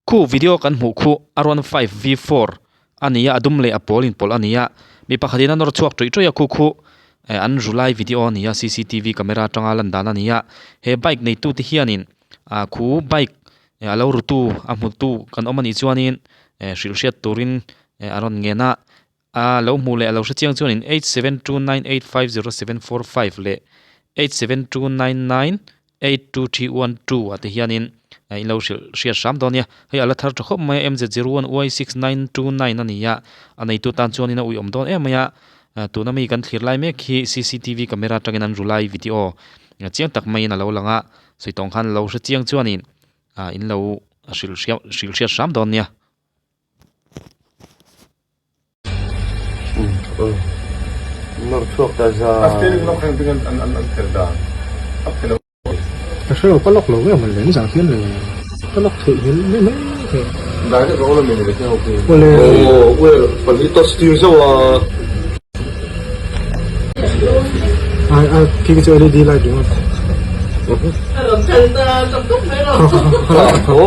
Khu video kan hmuh khu R one 5 V 4 a ni a a dum leh a pawl inpawlh a ni a mi pakhatin a nawr chhuak ṭawih ṭawih a khu khu eh an ru lai video a ni a cctv camera atanga lan dan a ni a he bike nei tute hianin ah khu bike eh a lo ru tu a hmu tu kan awm a nih chuanin eh hrilh hriat turin eh a rawn ngen a a lo hmuh leh a lo hre chiang chuanin 8729850745 leh 87299 82312 ah te hianin eh in lo hrilh hriat hram dawn nia hei a la thar tha khawp mai a MZ01 Y6929 a ni a a neitu tan chuanin a uiawm dawn em mai a eh tuna mi kan thlir lai mek hi cctv camera atangin an ru lai video chiang tak maiin a lo lang a sawi tawng khan lo hre chiang chuanin ah in lo hrilh hriat hrilh hriat hram dawn nia. Ka hre lo ka lock lo nge mawle ni zah hian le ka lock theih hmel mai mai thei. Awle. Ai ai khi khi chu led light ringawt. Kha kha kha.